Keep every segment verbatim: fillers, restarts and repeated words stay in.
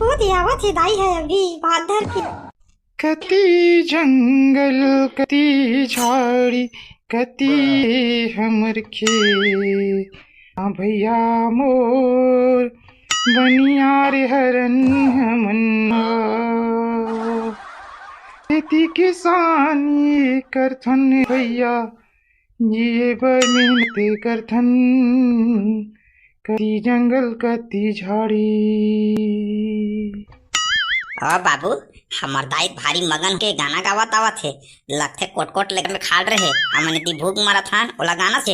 वो दे आवत हे दाई ह अभी भात धर के। कति जंगल, कति झाड़ी, कति हमर खेत। हाँ भैया मोर, बनिहार हरन हमन। खेती किसानी करथन भैया, जिए बर मेहनत करथन। कति जंगल, कति झाड़ी। ओ बाबू, हमर दाई भारी मगन के गाना गावत आवत हे। लगथे कोट-कोट लेकर में खाड़ रहे। हमन एती भूख मरत हन, ओला गाना से।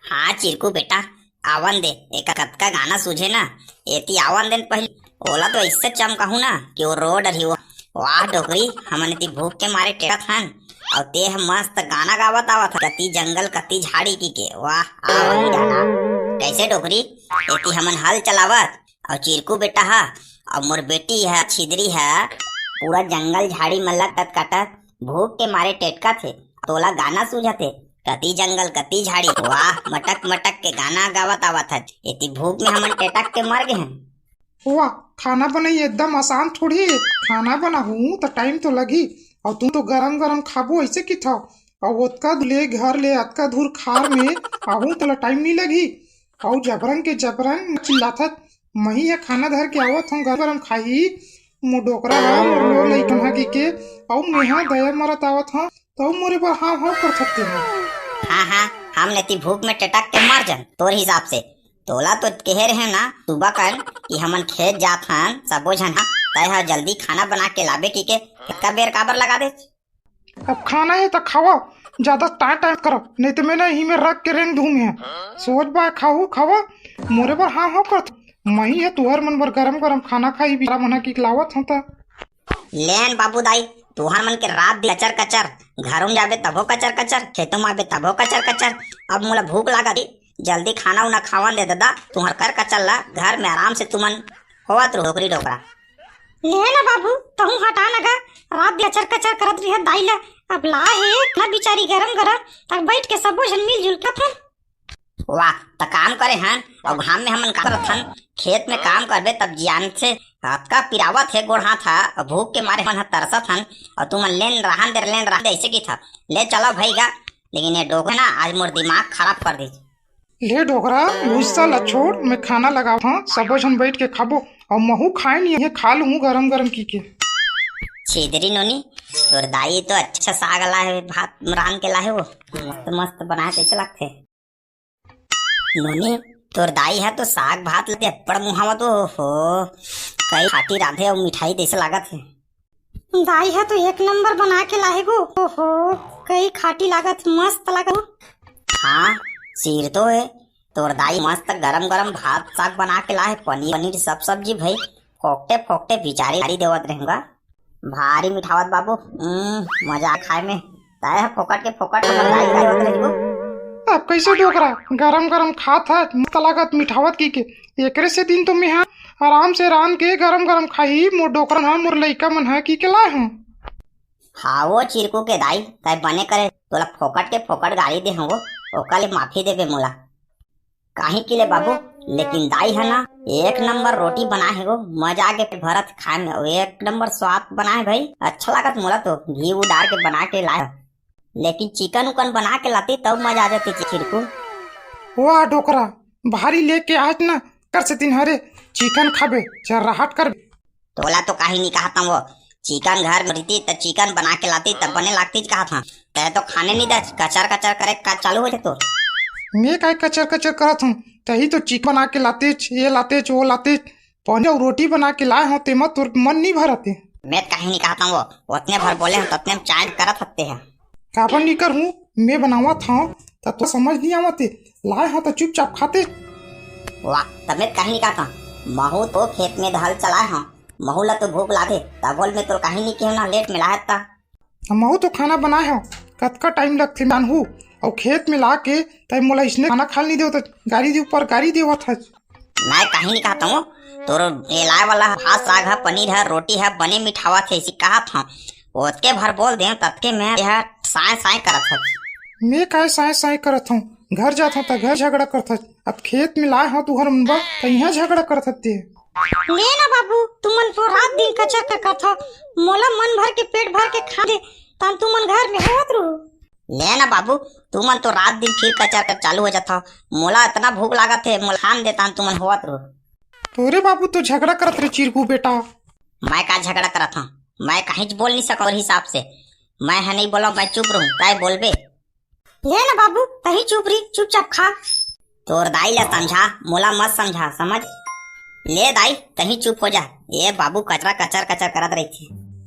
हाँ चिरकू बेटा, आवन दे, एकर कतका गाना सूझे ना। एती आवन देन पहिली, ओला तो अइसे चमकाहूँ ना कि वो रो डरही वो। वाह डोकरी, हमन एती भूख के मारे टेटत हन, अउ ते ह मस्त गाना गावत आवत ह, कति जंगल कति झाड़ी की के। वाह, आवन गाना। कैसे डोकरी, एती हमन हल चलावत, अउ चिरकू बेटा हा, अउ मोर बेटी हा, छिदरी हा, पूरा जंगल झाड़ी मन ल कट काटत, भूख के मारे टेटकत हे। तोला गाना सूझत हे, कति जंगल, कति झाड़ी, वाह, मटक मटक के गाना गावत आवत हच। एती भूख में हमन टेटक के मर गे हन। वाह, खाना बनाई एकदम आसान थोड़ी हे। खाना बनाहूँ त टाइम तो लगही, अउ तुम तो गरम गरम खाबो ऐसे किथव, अउ ओतका ले घर ले अतका दूर खार में आहूँ तोला टाइम नहीं लगही। अउ जबरन के जबरन चिल्लाथत, मही ह खाना धर के आवत हूँ, गरम गरम खाही। मोर डोकरा ह, मोर लो लइकन ह कहिके, अउ मेहा दया मरत आवत हूँ, तउ मोरे बर हाव हाव करथत तेहा। हाँ, हाँ, हम नेती भूख में टेटक के मर जन, तोर हिसाब से। तोला तो कहे रहे ना, सुबह कन, कि हमन खेत जात हन, सबो झन ह, तय ह जल्दी खाना बना के लाबे कहिके, इतका बेर काबर लगा दे? अब खाना हे त खावा, ज्यादा टाय टाय करब, नहीं तो मैं ना इही में रख के रेंग दूँ मैं। सोच बाय खाहू खावा, मोरे बर हाँ हाँ करत। मही हे तुहर मन बर गरम गरम खाना खाई, बिचारा मन ह कि लावत हूँ त। लेन बाबू दाई, तुहर मन के रात दिन कचर कचर, घरों में जाबे तभो कचर कचर, खेतों में आबे तभो कचर कचर। अब मोला भूख लागत हे, जल्दी खाना उना खावन दे ददा, तुहर कर कचर ला, घर में आराम से तुमन होवत रहो, डोकरी डोकरा। ले ना बाबू, तहूँ हटा ना गा, रात दिन कचर कचर करत रहे दाई ला। अब ला हे ना बिचारी गरम गरम, तक बैठ के सबो झन मिलजुल के खाथन। वाह, त काम करे हन, अउ घाम में हमन का करत हन? खेत में काम करबे तब जियान से अतका पिरावत हे गोड़ हाथ ह, अउ भूख के मारे हमन ह तरसत हन, अउ तुमन लेन रहन दे, लेन रहन दे, ऐसे की था। ले चलो भई गा, लेकिन ये डोकरा ना आज मोर दिमाग खराब कर दीस। ले डोकरा, गुस्सा ला छोड़, मैं खाना लगावत हूँ, सबो झन बैठ के खाबो, अउ महू खाए नहीं है, खा लूँ गरम गरम की के। छिदरी नोनी, तोर दाई तो अच्छा साग लाए हे, भात रांध के लाए हे वो, मस्त मस्त बनाए, कैसे लगथे? नोनी, तोर दाई ह तो साग भात ले अब्बड़ मुहावत हो, हो। कई खाटी रांधे अउ मिठाई जैसे लागत हे। दाई ह तो एक नंबर बना के लाहे गो, ओहो, कई खाटी लागत, मस्त लागत। हाँ, चीर तो हे, तोर दाई मस्त गरम गरम भात साग बना के लाहे, पनीर, पनीर सब सब्जी भई, फोकटे फोकटे बिचारी गारी देवत रहेंगा। भारी मिठावत बाबू, हम्म, मजा आ खाए में। तय ह फोकट के फोकट हमर गारी गारी होत रहिबो। अब कैसे डोकरा गरम गरम खात ह, मस्त लागत मिठावत की के। एकरे से दिन तो मेहा आराम से रांध के गरम गरम खाही, मोर डोकरा ह, मोर लइका मन ह की के लाए हूँ। हाँ वो चिरकू के दाई, तय बने करे, तोला फोकट के फोकट गारी दे हूँ वो, ओकर ले माफी देबे मोला। काहे कि ले बाबू, लेकिन दाई ह ना एक नंबर रोटी बनाए हे गो, मजा आगे पेट भरत खाए में, अउ एक नंबर स्वाद बनाए भाई, अच्छा लागत मोला तो, घी ऊ डार के बना के लाए। लेकिन चिकन उकन बना के लाती तब मजा आ जाती चिरकू। वाह डोकरा, भारी लेके आज ना कर से दिन हरे चिकन खाबे, चर्राहट करबे। तोला तो काही नहीं कहता वो, चिकन घर में रहती त चिकन बना के लाती तब बने लागती कहत हूँ। तय तो खाने नहीं दे, कचर कचर करे का चालू हो जातो। मैं काय कचर कचर करत हूँ, तही तो चिकन बना के लाते, ये लाते, वो लाते, पनीर अउ रोटी बना के लाए हूँ, तेमा तोर मन नहीं भरते। मैं तो काही नहीं कहता वो, उतने भर बोले हूँ तो उतने में चाय करत हत्ते हैं। काबर नहीं कर हूँ, मैं बनावत हूँ, त तो समझ नहीं आवते, लाए हूँ तो चुपचाप खाते। वाह, तब मैं तो काही नहीं कहता, महू तो खेत में हल चलाए हूँ, महू ला तो भूख लागे, तब बोल मैं तो काही नहीं कहूँ ना, लेट में लाए था। महू तो खाना बनाए हो, कतका टाइम लगथे जानहू, अउ खेत में ला के तय मोला इसने खाना खाल नहीं देवत, गारी दे ऊपर गारी देवत हस। मैं काही नहीं कहता हूँ, तोर ये लाए वाला भात साग ह, पनीर ह, रोटी ह, बने मिठावत हे, इसी कहत हूँ। ओतके भर बोल दे, ततके में यह साय साय करत हस। मैं काय साय साय करत हूँ, घर जात हूँ त घर झगड़ा करत हस, अब खेत में लाए हूँ तुहर मन बर, त यहाँ झगड़ा करत हस ते। ले ना बाबू, मन तो रात दिन कचर के करथव, मोला मन भर के पेट भर के खा दे, तहान तुमन घर में होत रहू। ले ना बाबू, तुमन तो रात दिन फिर कचर कर चालू हो जाथव, मोला इतना भूख लागत हे, मोला खान दे, तहान तुमन होत रहू। तोरे बाबू तो झगड़ा करत रे चिरकू बेटा। मैं का झगड़ा करत हंव? मैं काहीच बोल नहीं सकंव हिसाब से। मैं ह नहीं बोलंव, मैं चुप रहूं, तैं बोलबे? ले ना बाबू, तहीं चुप रही, चुपचाप खा। तोर दाई ला समझा, मोला मत समझा, समझ? ले दाई, तहीं चुप हो जा। ए बाबू कचरा कचर कचर करत रहिथे।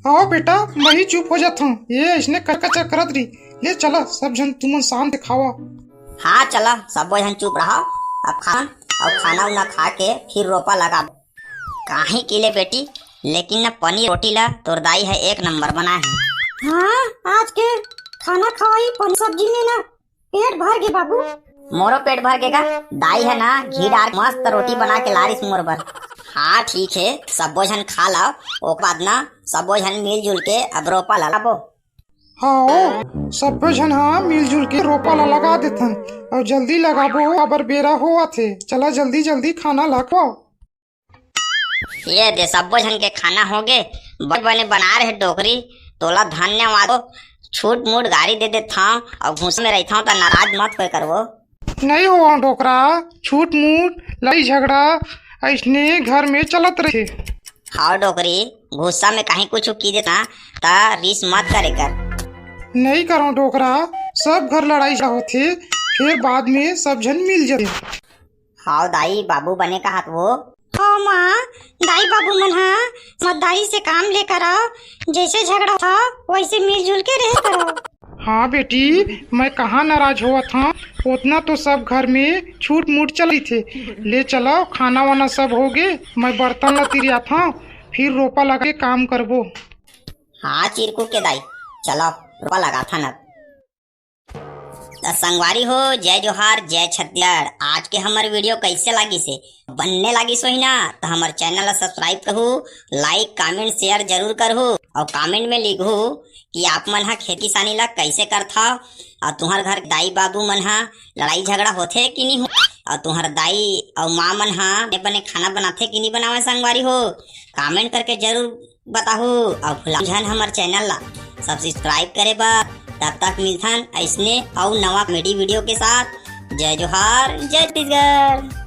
आओ बेटा, मैं ही चुप हो जात हूँ, ये इसने कर कचर करत रही। ले चला, सब झन तुमन शांत से खावा। हाँ चला, सबो झन चुप रहा। अब खान, अब खाना उना खा के फिर रोपा लगा। काहे कि ले बेटी, लेकिन न पनीर रोटी ला तोर दाई ह एक नंबर बनाए हे। हाँ, आज के खाना खवाई पनीर सब्जी में ना पेट भर गे बाबू। मोरो पेट भर गे गा, दाई ह ना घी डार मस्त रोटी बना के लारिस मोर बर। हाँ ठीक हे, सबो झन खा लाओ, ओकर बाद ना सबो झन मिलजुल के अब रोपा लगाबो। हाँ, सबो झन हा मिलजुल के रोपा ला लगा देथन, अउ जल्दी लगाबो, अबर बेरा होवत हे। चला जल्दी जल्दी खाना ला खवाओ। ये दे, सब्बो झन के खाना होगे। बने बने बना रहे डोकरी, तोला धन्यवाद हो। छूट मूट गारी दे देत हंव अउ गुस्सा में रहिथंव त नाराज मत होय करवो। नहीं हो डोकरा, छूट मूट लड़ाई झगड़ा अइसने घर में चलत रहिथे। हाँ डोकरी, गुस्सा में कहीं कुछ की देता त रिस मत करे कर। नहीं करंव डोकरा, सब घर लड़ाई झगड़ा होथे, फिर बाद में सब झन मिल जाथे। हाव दाई, बाबू बने कहत वो। हाव माँ, दाई बाबू मन हा समझदारी से काम ले करव, जैसे झगड़ा होथा वैसे मिलजुल के रहे करव। हाँ बेटी, मैं कहाँ नाराज होवत हंव, ओतना तो सब घर में छूट मूट चलथे। ले चला, खाना वाना सब होगे, मैं बर्तन ला तिरियात हंव, फिर रोपा लगा के काम करबो। हाँ चिरकू के दाई, चला रोपा लगाथन अब। त संगवारी हो, जय जोहार, जय छत्तीसगढ़। आज के हमर video कैसे लागिस हे? बन्ने लागिस होही ना, त हमर channel ला subscribe करहू, like, comment, share जरूर करहू अउ comment में लिखहू कि आप मन ह खेती किसानी ला कैसे करथव अउ तुंहर घर दाई बाबू मन ह लड़ाई झगड़ा होथे कि नहीं हो, अउ तुंहर दाई अउ माँ मन ह बने बने खाना बनाथे कि नहीं बनावे संगवारी हो, comment करके जरूर बताहू अउ भुला झन हमर channel ला subscribe करे बर। तब तक मिलथन अइसने अउ नवा comedy video के साथ। जय जोहार, जय छत्तीसगढ़।